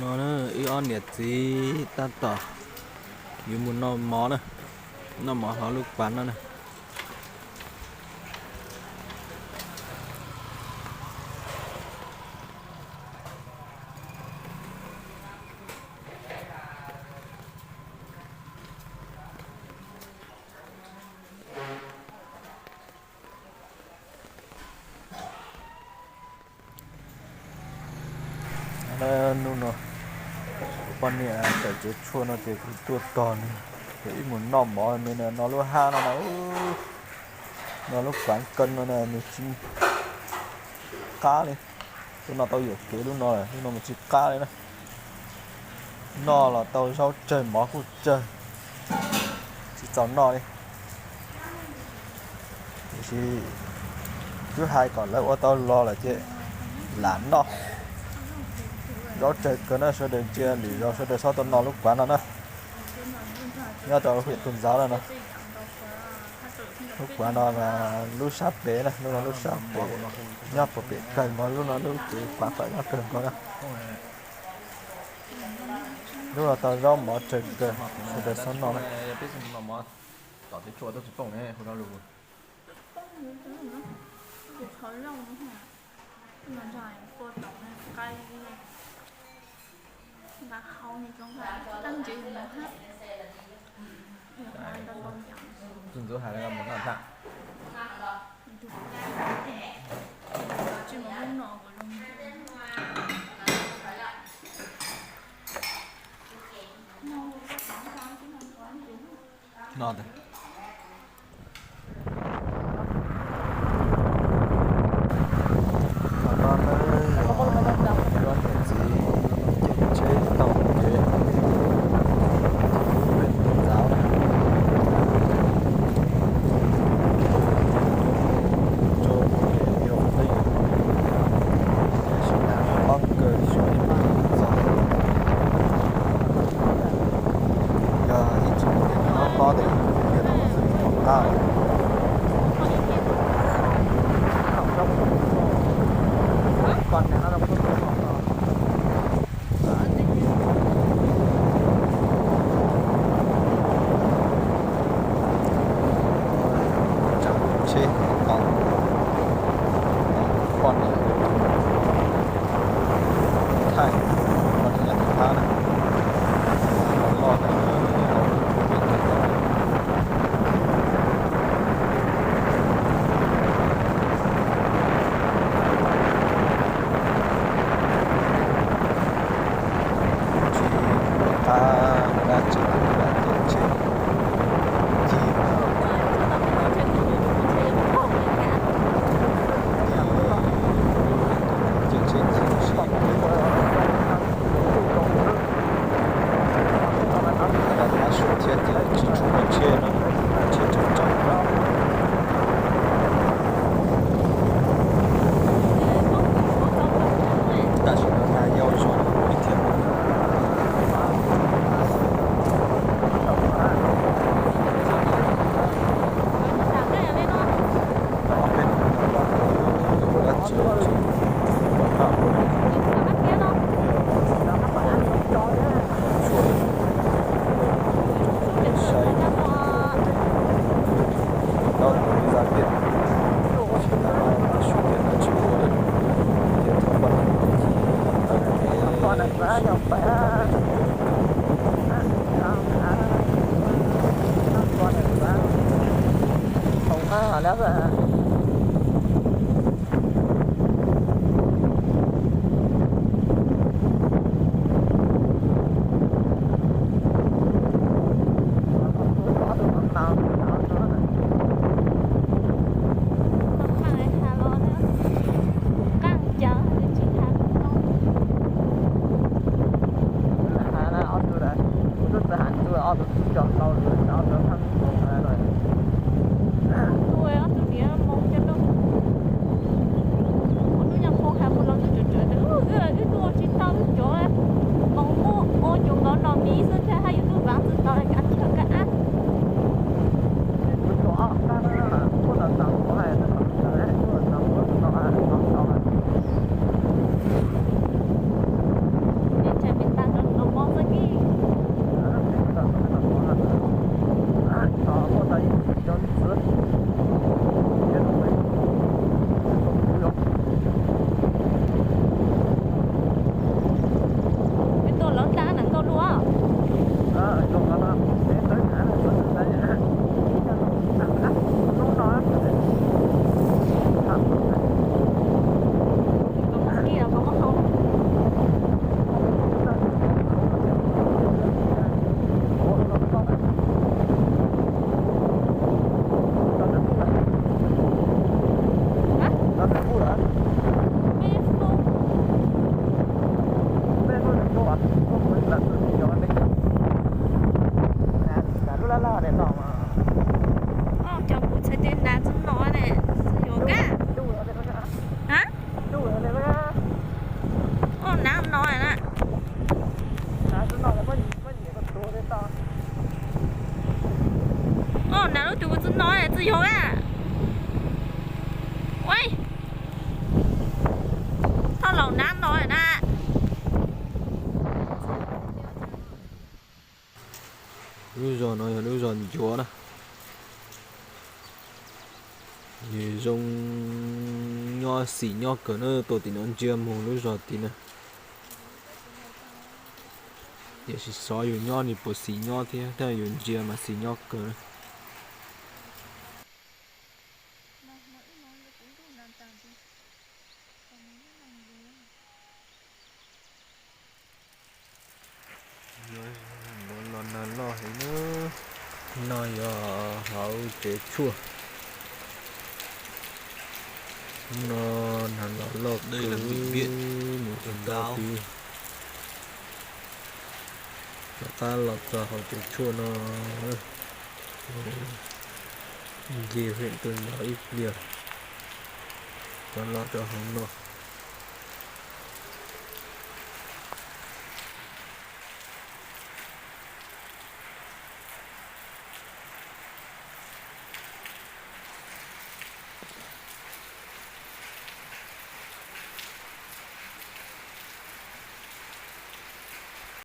No na, wb ob niam txiv tab tom yuav mus noj mov na, noj mov hauv lub pas no na. Hnub no poj niam tawm tsev tshuaj no ces kuv tuaj tos nws, ces wb mus noj mov me no, no lub hab no na, no lub pas kawg no na, nws tsis qab li. Lub no tau yuam kev lub no, lub no mas tsis qab li na. Noj los tau zaub tsawg mov kuj tsawg, tsis txaus noj li. Tiam sis twb hais kom lawv ua tau los lawm ces lam noj. Zaub tsawg kawg na, sawv daws ntsia lwm zaus sawv daws txhob tau noj lub pas no na. Nyob rau hwm tus ntxauv no no. Lub pas no mas lub sab pem na, lub no lub sab pem, nyob puag pem kawg nkaus, lub no lub kev pas tawm nyob kawg nkaus na. Lub no tau zaub mov tsawg kawg, sawv daws txhob noj na. Tus ntxub hais mus noj tag. No ntag. Qhov no na yog wb ob niam txiv caij tsheb taug kev, peb tus ntxauv na, rau peb yug peb yug, tab sis nag hlob kawg xyov ib pliag txog. Yog ib tsoom niam hlob hlob ces ib pliag tau xwb tsis pom qab. Tsav tsheb tau poj niam thaij, poj niam nyob tom qab na, loj loj thiab. Tsis pom qab dab tsi, caij tsheb cig, caij tsheb cig tab sis tav su thiab ces tsis tshua muaj tsheb na, tsheb tsaus tsaus na. Tam sim no nag yau zog li thiab. Ob tug niam moo cov no, kuv tus nyuam qhuav hais mus los twb tsawv tsawv tias wb, wb tuaj ua tsis tau wb cov moo muab ua cov nkauv no miv xwb thiab haj yus twb vav txwv tau kav chaw kav ab. Cov kuv txhais tes nrad txog no ne, txog yuav kab. Ha? Oj, nav no na. Oj, nav lub twg kuv txog no ne, txog yuav kab. Ua, thoj laus nav no na. Lub zos no yog lub zos ncuav na. Zoo nyob xis nyob kawg na, tuaj tim no ntsia mus lub zos tid na. Tiam sis xyov yus nyob nws puas xis nyob thiab, tab yus ntsia mas xis nyob kawg na. Los nag loj heev na. No yog hauv tsev tshuaj. No nag los loj kawg, mus tsis tau tid. Rov qab los txog hauv tsev tshuaj no, nce hwm tus ntawd ib pliag, rov los rau hauv no.